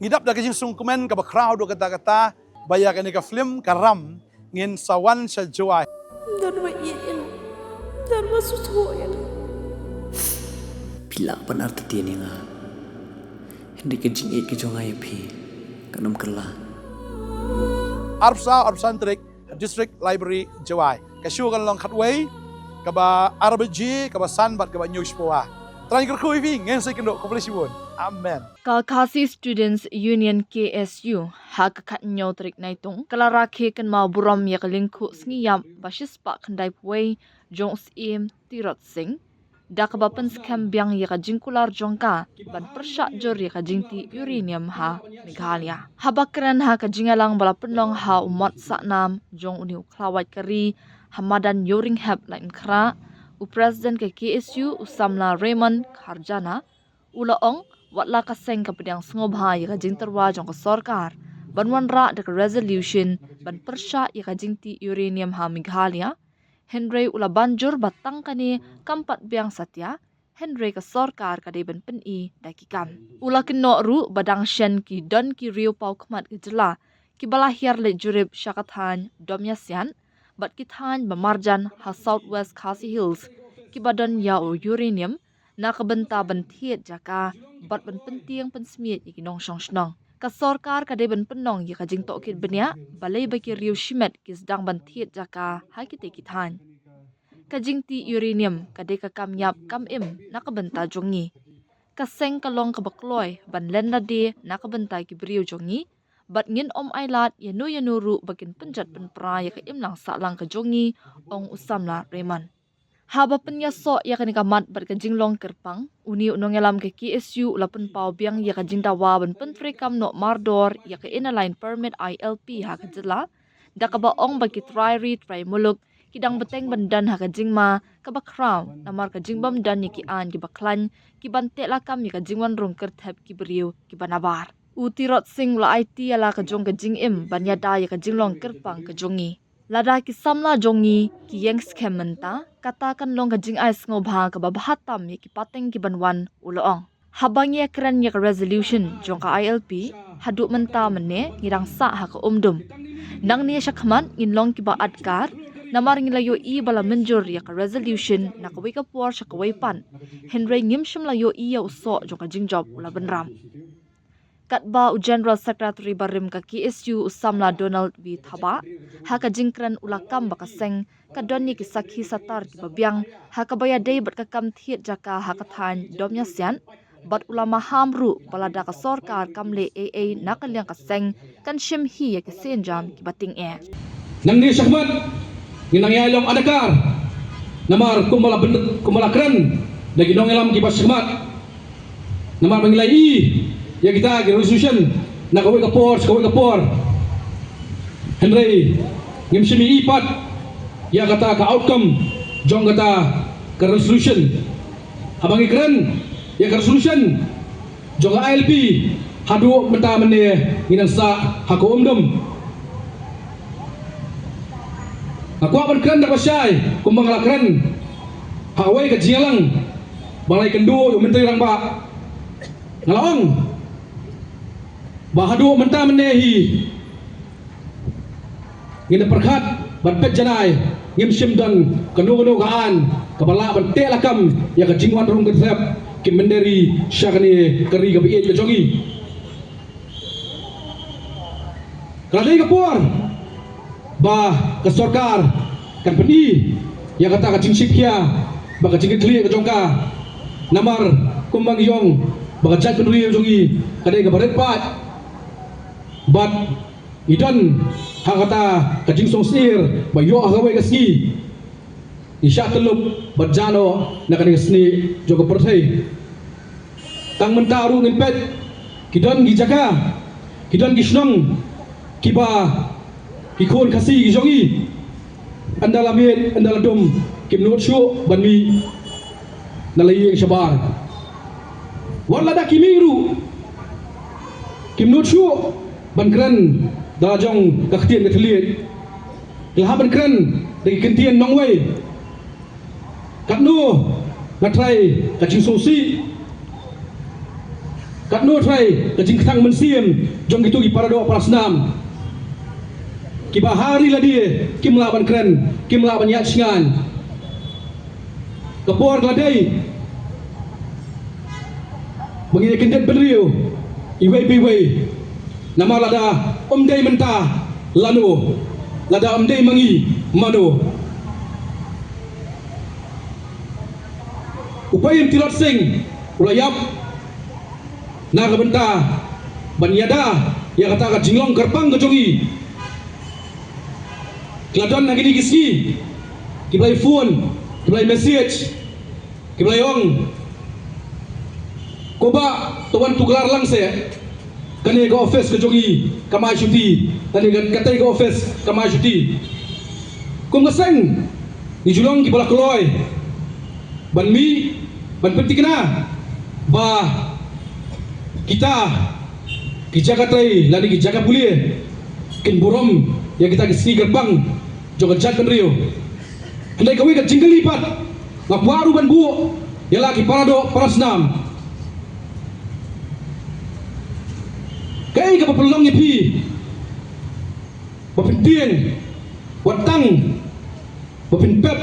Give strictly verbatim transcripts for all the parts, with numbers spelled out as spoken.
Ngi dap da ka jingsngewkmen kaba khraw haduh katta katta ba ïa kane ka film Ka Ram ngin sa wan sha Jowai. Don ba ïeit ïa nga. Don ba sngewthuh ïa nga. Phi lah ban artatien ïa nga. Hynrei ka jingïeit ka jong nga ïa phi kan ym kylla. Arphew saw arphew san tarik, District Library Jowai. Ka show kan long khatwei, kaba ar baje, kaba san bad kaba hynñiew shapowa. Trai kyrkhu ïa phi, ngin sa ïakynduh, khublei shibun. Amen. Ka Khasi Students Union, K S U, ha ka khathynñiew tarik Naitung, ka la rakhe kynmaw burom ïa ka lyngkhuh sngi ïap ba shispah khyndaiphew wei jong u Syiem Tirot Sing, da kaba pynskhem biang ïa ka jingkular jong ka ban pyrshah jur ïa ka jingtih uranium ha Meghalaya. Haba kren ha ka jingïalang ba la pynlong ha u mot sahnam jong une u khlawait ka ri ha madan Ïewrynghep Laitumkhrah, u President ka K S U, u samla Raymond Kharjana, u la ong, wat la ka seng ka pdiang sngewbha ïa ka jingtyrwa jong ka sorkar ban wanrah da ka resolution ban pyrshah ïa ka jingtih uranium ha Meghalaya, hynrei u la ban jur ba tang kane kam pat biang satia, hynrei ka sorkar ka dei ban pyni da ki kam. U la kynnoh ruh ba dang shen ki don ki riew paw khmat ka jylla kiba la hiar leit jurip sha ka thaiñ Domïasiat bad ki thaiñ ba marjan ha South West Khasi Hills kiba don ïa u uranium na ka bynta ban thied jaka bad ban pyntieng pynsmiej ïa ki nongshong shnong. Ka sorkar ka dei ban pynlong ïa ka jingtohkit bniah balei ba ki riew shimet ki sdang ban thied jaka ha kitei ki thaiñ. Ka jingtih uranium ka dei ka kam ïap kam im na ka bynta jong ngi. Ka seng ka long kaba kloi ban len lade na ka bynta ki briew jong ngi, bad ngin ym ailad ïano ïano ruh ba kin pynjot pynpra ïa ka imlang sahlang ka jong ngi, ong u samla Raymond. Haba pynïasoh ïa kane ka mat bad ka jinglong kyrpang, une u nongïalam ka K S U u la pynpaw biang ïa ka jingdawa ban pyntreikam noh mardor ïa ka Inner Line Permit, I L P, ha ka jylla, da kaba ong ba ki trai ri trai muluk ki dang bteng ban don ha ka jingma kaba khraw namar ka jingbym don ïa ki aiñ kiba khlaiñ ki ban teh lakam ïa ka jingwan rung kyrthep ki briew kiba nabar. U Tirot Sing u la aiti ïa la ka jong ka jingim ban ïada ïa ka jinglong kyrpang ka jong ngi. Lada ki samla jong ngi ki ïeng skhem mynta, kata kan long ka jingai sngewbha kaba bha tam ïa ki pateng ki ban wan, u la ong. Haba ngi ïakren ïa ka resolution jong ka I L P, haduh mynta mynne ngi dang sah ha ka umdum. Nangne shakhmat ngin long kiba atkar, namar ngi la ïohi ba la mynjur ïa ka resolution na kawei ka por sha kawei pat, hynrei ngim shym la ïohi ïa u soh jong ka jingjop, u la bynrap. Katba u General Secretary barim ka K S U u samla Donald W Thabah, ha ka jingkren u la kam ba ka seng ka don ïa ki sakhi satar kiba biang ha kaba ïadei bad ka kam thied jaka ha ka thaiñ Domïasiat, bad u la maham ruh ba lada ka sorkar kam leh ei ei na ka liang ka seng kan shim hi ïa ki sienjam kiba tyngeh. Nangne shakhmat ngin nang ïai long adakar, namar kumba la byn-, kumba la kren da ki nongïalam kiba shakhmat. Namar ba ngi la ïohi ïa kita ki resolution na kawei ka por sha kawei ka por, hynrei ngim shym ïohi pat ïa kata ka outcome jong kata ka resolution. Haba ngi kren ïa ka resolution jong ka I L P, haduh mynta mynne ngi nang sah ha ka umdum. Nga kwah ban kren da kaba shai kumba nga la kren ha kawei ka jingïalang ba la ïakynduh ïa u Myntri Rangbah. Nga la ong ba haduh mynta mynne hi ngin da pyrkhat bad peit janai, ngim shym don kano kano ka aiñ kaba lah ban teh lakam ïa ka jingwan rung kyrthep ki mynder ri sha kane ka ri kaba ïeit ka jong ngi. Ka la dei ka por ba ka sorkar kan pyni ïa kata ka jingsheptieng bad ka jingkitkhlieh ka jong ka. Namar kumba ngi ong ba ka jaitbynriew jong ngi ka dei kaba rit paid bad ngi don ha kata ka jingsngewsih ba ïoh ha kawei ka sngi ngi shah tyllup bad jah noh na kane ka snieh jong ka pyrthei. Tang mynta ruh ngin peit, ki don ki jaka, ki don ki shnong kiba ki khun Khasi ki jong ngi, ynda la miet ynda la dum, kim nud shuh ban mih na la ïing shabar. Wat lada ki mih ruh, kim nud shuh ban kren da la jong ka ktien ka thylliej. Ki la hap ban kren da ki kyntien nongwei. Katno nga trai ka jingsngewsih. Katno trai ka jingkthang mynsiem jong kito ki paradoh parasnam kiba ha ri lade kim lah ban kren, kim lah ban ïaid shngain. Ka por ka la dei ba ngin ïa kyndit bynriew iwei pa iwei. Namar lada ym dei mynta lano, lada ym dei ma ngi mano? U Payam Tirot Sing u la ïap na ka bynta ban ïada ïa kata ka jinglong kyrpang ka jong ngi. Ki la don ha kine ki sngi kiba la phone, kiba la message, kiba la ong, ko bah, to wan tuklar lang seh. Kane ka office ka jong ngi kam ai shuti, kane ka, kata ka office kam ai shuti. Kum ka seng ngi ju long kiba la kloi ban mih, ban pynthikna ba kita ki jaka trei lane ki jaka pule kin burom ïa kita ki sngi kyrpang jong ka jaitbynriew. Hynrei kawei ka jingkylli pat nga kwah ruh ban buh ïa la ki paradoh parasnam. Kaei kaba pynlong ïa phi ba phin tieng wat tang ba phin pep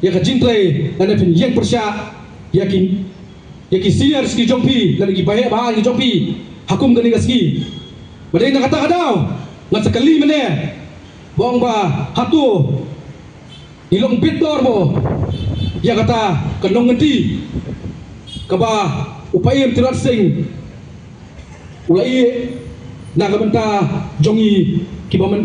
ïa ka jingtrei lane phin ïeng pyrshah ïa ki, ïa ki seniors ki jong phi lane ki baheh bahai ki jong phi ha kum kane ka sngi? Ba dei na kata ka daw ngan sa kylli mynne ba ong ba hato ngi long bit dor mo ïa kata ka nongkynti kaba u Payam Tirot Sing u la ïeh na ka bynta jong ngi kiba mynta